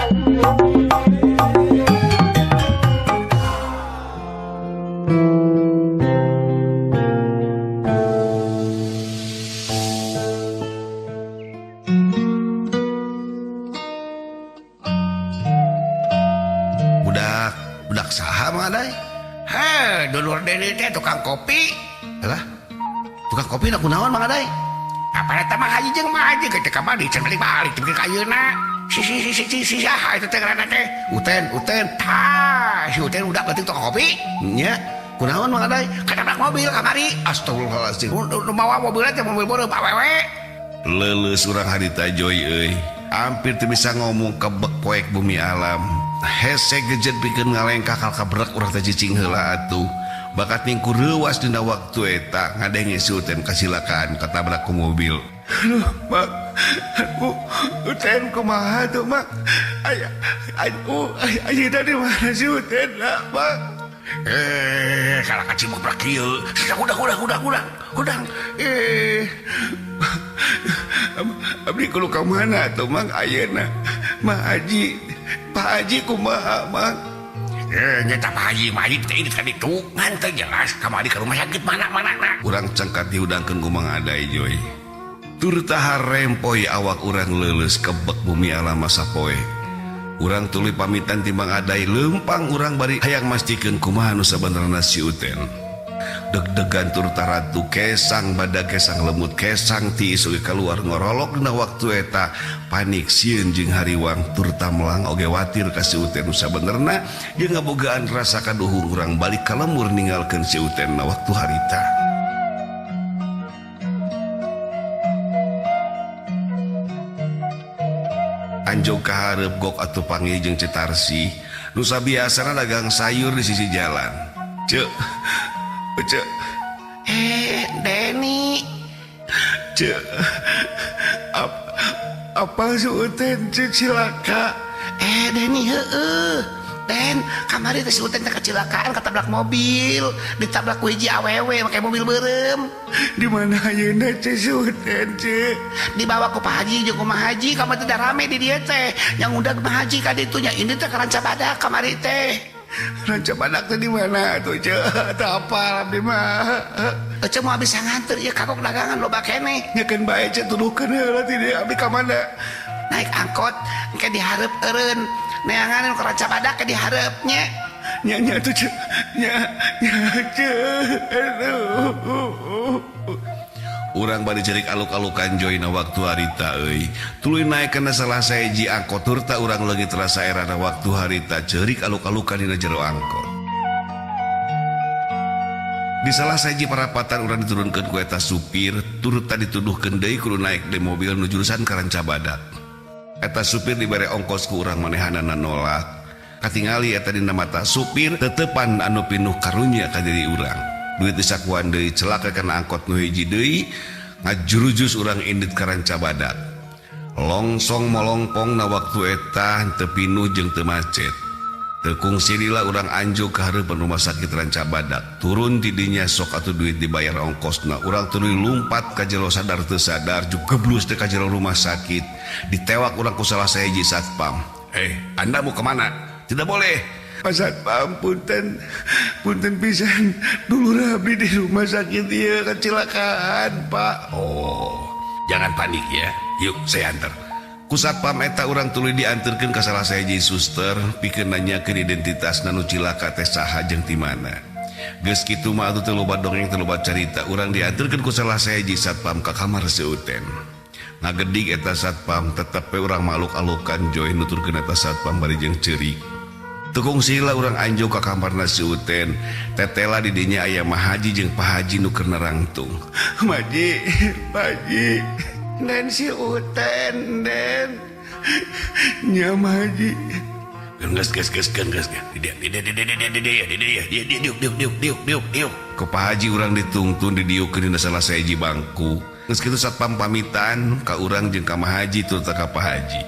Budak, budak saha Mang Aday? Heh, dulur Deni teh tukang kopi. Alah, tukang kopi na kunaon Mang Aday? Apa eta mah haji jeung mah haji ketika mah dican balik-balik tapi ka ayeuna. Si si si si si si saha eta teh ngaranna teh? Uten, Uten. Tah, si Uten udah leutik tukang kopi. Nya, kunaon Mang Aday? Katabrak mobil kamari. Astagfirullahalazim. Nu mawa mobilna teh mobil beureum awewe. Leuleus urang harita Joy euy. Hampir teu bisa ngomong kebek poek bumi alam. Hese gejet pikeun ngalengkah kal kabrek urang teh cicing heula atuh. Bakat ningku reuwas dina waktu eta ngadenge si Uten kasilakaan katabrak ku mobil. Aduh, Mak. Aduh, Uten kumaha tuh, Mak? Aya, aduh, ayeuna di mana si Uten, Mak? Kalah kacimuk brak kieu. Udah, udah, udah, udah, udah. Abdi kudu ka mana tuh, Mang ayeuna? Mang Haji, Pak Haji kumaha, Mang? Nyata Pak Haji, Pak Haji teh ini tadi tuh ngan teu jelas kamari ke rumah sakit mana-mana na. Urang cengkat dihudangkeun ku Mang Aday Joy. Tur taharempoi awak urang leuleus kebek bumi alam masa poe. Urang tuluy pamitan ti Mang Aday leumpang urang bari hayang mastikeun kumaha nu sabenerna si Uten. Deg-degan tur taratu kesang badag kesang lemut kesang tiis oge kaluar ngorolok dina waktu eta panik sieun jeung hariwang tur tamelang oge watir ka si Uten nu sabenerna jeung ngabogaan rasa kaduhung urang balik ka lembur ninggalkeun si Uten na waktu harita. Anjog kahareup gok atuh panggih jeung Cetarsi nu sabiasana dagang sayur di sisi jalan. Cek, cek. Deni. Cek. Apa si Uten cek cilaka? Deni heueuh. Den, kamari teh si Uten teh kecilakaan katabrak mobil, ditabrak ku hiji awewe make mobil beureum. Di mana ayeuna cek si Uten cek? Dibawa ku Pak Haji jeung ku Mak Haji, kamari teh rame di dieu teh. Yang udah Mak Haji ka ditu nya ini teh ka Ranca Badak kamari teh. Ranca Badak teh di mana tuh cek? Teu apal abdi mah. Ece moal bisa nganter ieu kagok dagangan loba keneh. Nya keun bae cek tuduhkeun heula ti dieu abdi ka mana? Naik angkot engke dihareup eureun. Neangan nu ka Ranca Badak ke dihareup nya. Nya nya tuh cek. Nya nya cek. Aduh. Urang bari cerik aluk-alukan Joy na waktu harita euy. Tuluy naik kana salah sahiji angkot turta urang leungit rasa erana waktu harita cerik aluk-alukan dina jero angkot. Di salah sahiji parapatan urang diturunkeun ku eta supir turta dituduhkeun deui kudu naik di mobil nu jurusan ka Ranca Badak. Eta supir dibere ongkos ku urang manehanana nolak. Katingali eta dina mata supir tetepan anu pinuh karunya ka diri urang. Duit disakuan deui celaka kana angkot nu hiji deui ngajurujus urang indit ka Ranca Badak. Longsong molongpong na waktu eta teu pinuh jeung teu macet. Teu kungsi lila urang anjuk ka hareupeun rumah sakit Ranca Badak. Turun ti dinya sok atuh duit dibayar ongkosna. Urang tuluy lumpat ka jero sadar teu sadar juk geblus teh ka jero rumah sakit. Ditewak urang ku salah sahiji satpam. Anda mau kemana? Tidak boleh. Pak Satpam, punten, punten pisan. Dulur abdi di rumah sakit ieu kecelakaan, Pak. Oh, jangan panik ya. Yuk, saya antar. Ku satpam eta urang tuluy dianterkeun ka salah sahiji suster pikeun nanyakeun identitasna nu cilaka teh saha jeung ti mana. Geus kitu mah atuh teu loba dongeng teu loba carita, urang dianterkeun ku salah sahiji satpam ka kamar si Uten. Ngagedig eta satpam tetep we urang maluk-alukan Joy nuturkeun eta satpam bari jeung ceurik. Tukung sila urang anjog ka kamarna si Uten. Tetela di dinya aya Mah Haji jeung Pak Haji nu keur nerangtung. Maji, Pak Haji. Den si Uten, Den. Nya Mah Haji. Geus, geus, geus, geus, geus, geus. Di dia, di dia, di dia, di dia, di dia, di dia, di dia, diuk, diuk, diuk, diuk, diuk, diuk. Ku Pak Haji urang ditungtun didiukeun dina salah sahiji bangku. Geus kitu satpam pamitan ka urang jeung ka Mah Haji turta ka Pak Haji.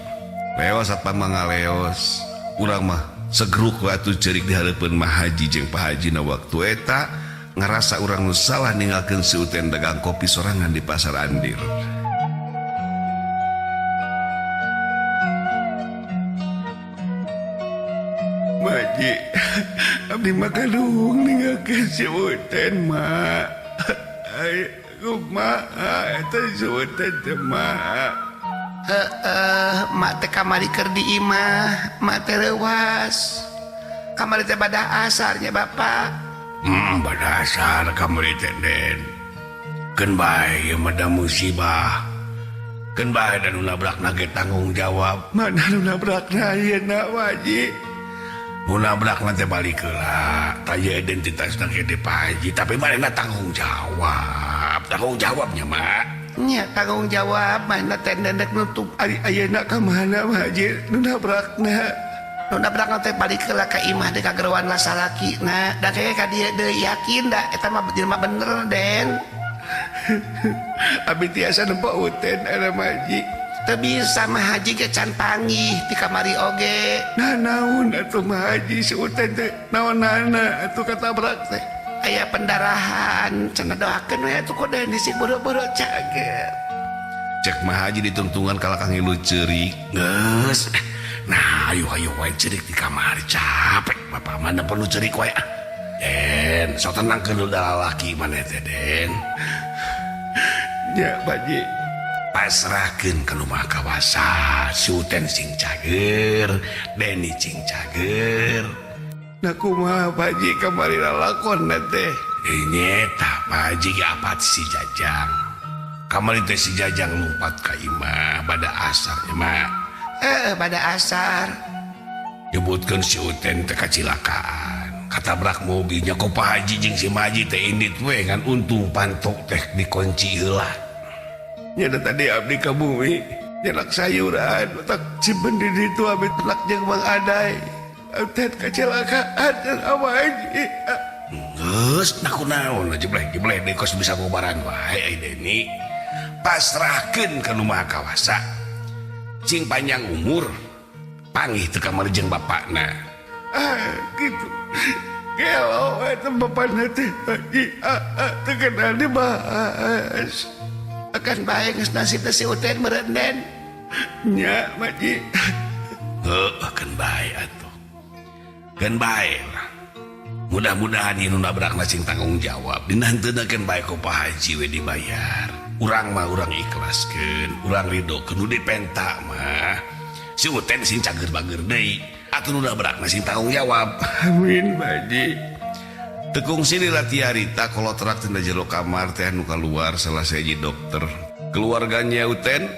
Leos satpam mah ngaleos. Urang mah segruk we atuh ceurik di hareupeun Mah Haji jeung Pak Haji na waktu eta ngarasa urang nu salah ninggalkeun si Uten dagang kopi sorangan di pasar Andir. Haji abdi mah kaduhung ninggalkeun si Uten mak. Ai kumaha eta si Uten teh mak. Heeh, mak teh kamari keur di imah, mak teh reuwas. Kamari teh bada asarnya bapak. Bada asar kamari teh Den. Keun bae ieu mah da musibah. Keun bae da nu nabrakna ge tanggung jawab. Mana nu nabrakna ayeuna Pak Haji? Nu nabrakna teh balik heula. Taya identitasna ge di Pak Haji, tapi manehna tanggung jawab. Tanggung jawabnya mak. Nya tanggung jawab manehna teh dendek nutup. Ari ayeuna ka mana Pak Haji nu nabrakna? Nu nabrakna teh balik heula ka imah deui ka gerowan lah salakina. Da kayak ka dieu deui yakin da eta mah jelema bener Den. Abi tiasa nempo Uten era Pak Haji. Teu bisa mah Haji ge can panggih di kamari oge. Nah naon atuh mah Haji si Uten teh naonana atuh katabrak teh. Aya pendarahan cenah doakeun we atuh ku Den sing boro-boro cager. Cek mah Haji ditungtungan kalah ngilu ceurik. Geus. Nah ayo ayo wae ceurik di kamar capek bapak mana perlu ceurik wae. Den, sok tenang ke dulu lalaki maneh teh Den. Ya Pak Haji. Pasrahkeun ka nu Maha Kawasa, si Uten sing cager, Deni sing cager. Nah kumaha Pak Haji kamari lalakonna teh? Nyeta Pak Haji ge apat si Jajang. Kamari teh si Jajang lumpat ka imah pada asarnya mak. Pada asar. Nyebutkeun si Uten teh kacilakaan. Katabrak mobilnya ku Pak Haji jeung si Maji teh indit we ngan untung pantok teh dikunci heula. Nya da tadi abdi ka bumi nyerak sayuran otak simpen di ditu abdi telak jeung Mang Adai. Uten kecelakaan jeung Pak Haji. Geus nah kunaon jebleh-jebleh deui kos bisa ngobaran wae ai Deni. Pasrahkeun ka nu Maha Kawasa. Cing panjang umur panggih teu kamari jeung bapakna. Ah gitu. Gelo eta bapakna teh Haji teu kenal dibahas. Akan bae geus nasib teh si Uten meureun Den. Nya Pak Haji. Heuh keun bae atuh. Keun bae lah. Mudah-mudahan ieu nu nabrakna sing tanggung jawab. Dina henteuna keun bae ku Pak Haji we dibayar. Urang mah urang ikhlaskeun, urang ridokeun nu dipenta mah. Si Uten sing cager bager deui. Atuh nu nabrakna sing tanggung jawab. Amin Pak Haji. Tekung sini latiharita kalau terak tina jero kamar teh nu keluar salah sahiji dokter. Keluarganya Uten?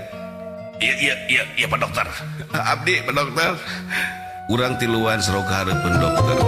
Iya iya iya iya Pak Dokter. Abdi Pak Dokter. Urang tiluan serok hareupeun dokter.